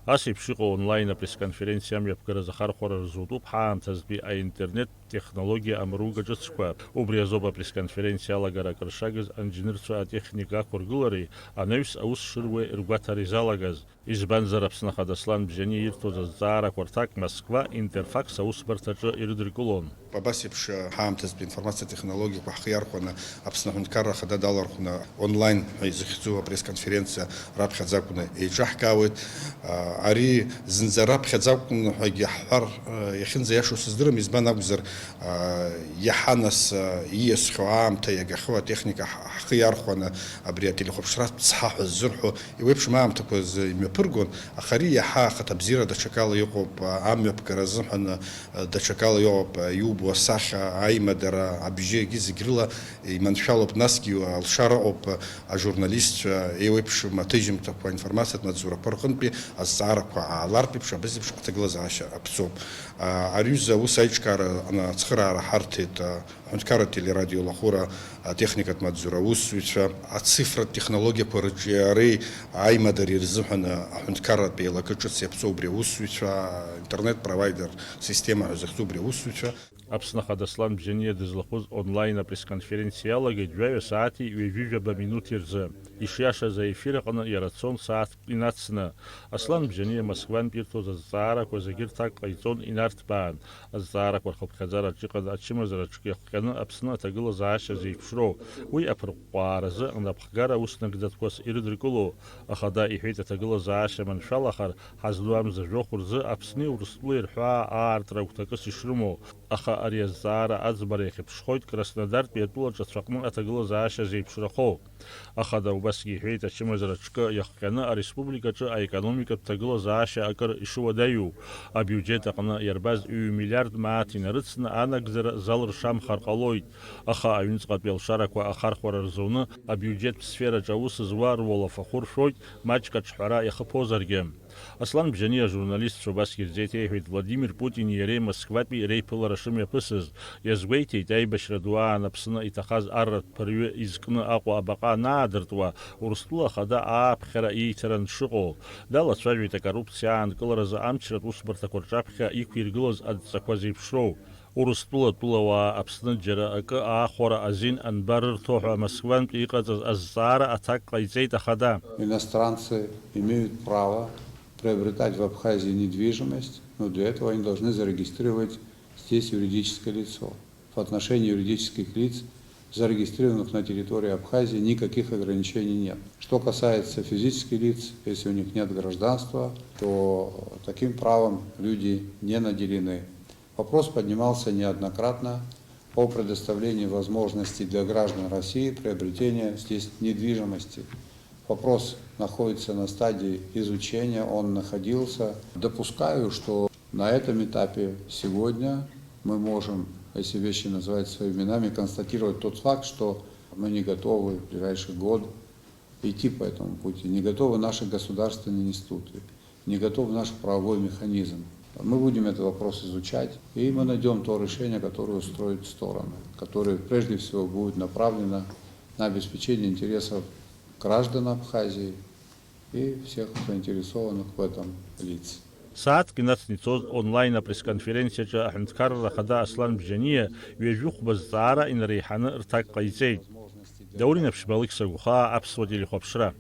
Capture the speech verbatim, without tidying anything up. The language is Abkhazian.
Ас еиԥш иҟоу онлайн апресс-конференциа амҩаԥгаразы ахархәара рзутәуп ҳаамҭазтәи аинтернеттә технологиа амруга ҿыцқәа. Убри азоуп апресс-конференциа алагара акыр шагыз анџьнырцәа атехника ақәыргылареи анаҩс аус шыруеи ргәаҭара изалагаз. Избанзар, Аԥсны Ахада Аслан Бжьаниа ирҭоз азҵаарақәа рҭак Москва Интерфакс аусбарҭаҿы ирыдыркылон. Абас еиԥш ҳаамҭазтәи информациатә технологиақәа ҳхы иархәаны Аԥсны Аҳәынҭқарра Ахада далархәны онлайн ҳәа изыхьӡу апресс-конференциа раԥхьаӡа акәны еиҿаҳкаауеит. Ари зынӡа раԥхьаӡа акәны ҳәагьы ҳҳәар иахьынӡаиашоу сыздырам, избан акәзар, иаҳа нас ииасхьоу аамҭа иагахьоу атехника ҳхы иархәаны абри ателехәаԥшратә цҳа ҳәа ззырҳәо еиуеиԥшым аамҭақәа рзы имҩаԥыргон, аха ари иаҳа ахаҭабзиара даҽакала иҟоуп, амҩаԥгара азыҳәан даҽакала иҟоуп, иубо асахьа, аимадара, абжьы, егьи зегь рыла иманшәалоуп, насгьы алшара ыҟоуп ажурналистцәа еиуеиԥшым аҭыжьымҭақәа, аинформациатә маҵзурақәа рҟынтәи азҵаарақәа аалартә еиԥш, абызеиԥш аҭагылазаашьа аԥҵоуп. Ари аҩыза аус аиҿкаара ацхыраара ҳарҭеит. Аҳәынҭқарратә телерадиолахәыра атехникатә маҵзура аусзуҩцәа, ацифратә технологиақәа рҿиареи аимадареи рзыҳәан аҳәынҭқарратә еилакы ҿыц иаԥҵоу убри аусзуҩцәа, интернет-провайдер система ҳәа зыхьӡу убри аусзуҩцәа. Аԥсны Ахада Аслан Бжьаниа дызлахәыз онлайн апресс-конференциа иалагеит жәаҩа сааҭи ҩажәи жәаба минуҭи рзы. Ишиашаз аефир аҟны иара цон сааҭк инацны. Аслан Бжьаниа Москвантә ирҭоз азҵаарақәа зегьы рҭак ҟаиҵон инарҭбаан. Азҵаарақәа рхыԥхьаӡараҿ иҟан ачымазара ҿкы иахҟьаны Аԥсны аҭагылазаашьа зеиԥшроу, уи аԥырҟәҟәааразы анапхгара ус нагӡатәқәас ирыдыркыло. Ахада иҳәеит, аҭагылазаашьа маншәалахар, ҳазну амза жәохә рзы Аԥсни Урыстәылеи рҳәаа аартра агәҭакыс ишрымоу, аха ари азҵаара аӡбара иахьыԥшхоит Краснодартәи атәыла ҿацәаҟны аҭагылазаашьа зеиԥшрахо. Ахада убасгьы иҳәеит, ачымазара ҿкы иахҟьаны ареспубликаҿы аекономикатә ҭагылазаашьа акыр ишыуадаҩу. Абиуџьет аҟны иарбаз ҩ-миллиард мааҭ инарыцны анагӡара залыршамхар ҟалоит, аха аҩныҵҟатәи алшарақәа ахархәара рзуны абиуџьеттә сфераҿы аус зуа руалафахәы ршәоит, маҷк аҿҳәара иахыԥозаргьы. Аслан Бжьаниа ажурналистцәа убасгьы рзеиҭеиҳәеит Владимир Путини иареи Москватәи реиԥылара шымҩаԥысыз. Иазгәеиҭеит, аибашьра ду аан Аԥсны иҭахаз арратә ԥырҩы изкны Аҟәа абаҟа анаадыртуа, Урыстәыла Ахада ааԥхьара ииҭаран дшыҟоу. Далацәажәеит акоррупциа аанкыларазы амчратә усбарҭақәа рҿаԥхьа иқәиргылаз адҵақәа зеиԥшроу. Урыстәыла атәылауаа Аԥсны џьара акы аахәара азин анбарырҭо ҳәа Москвантәи иҟаҵаз азҵаара аҭак ҟаиҵеит Ахада. Иностранцы имеют право приобретать в Абхазии недвижимость, но для этого они должны зарегистрировать здесь юридическое лицо. В отношении юридических лиц, зарегистрированных на территории Абхазии, никаких ограничений нет. Что касается физических лиц, если у них нет гражданства, то таким правом люди не наделены. Вопрос поднимался неоднократно о предоставлении возможности для граждан России приобретения здесь недвижимости. Вопрос находится на стадии изучения, он находился. Допускаю, что на этом этапе сегодня мы можем, если вещи называть своими именами, констатировать тот факт, что мы не готовы в ближайший год идти по этому пути. Не готовы наши государственные институты, не готов наш правовой механизм. Мы будем этот вопрос изучать, и мы найдем то решение, которое устроит стороны, которое прежде всего будет направлено на обеспечение интересов граждан Абхазии и всех заинтересованных в этом лиц. Сааҭк инацны ицоз онлайн апресс-конференциаҿы аҳәынҭқарра ахада Аслан Бжьаниа ҩажәихәба зҵаара инареиҳаны рҭак ҟаиҵеит. Даур Инаԥшьба, Алықьса Гәхаа, Аԥсуа телехәаԥшра.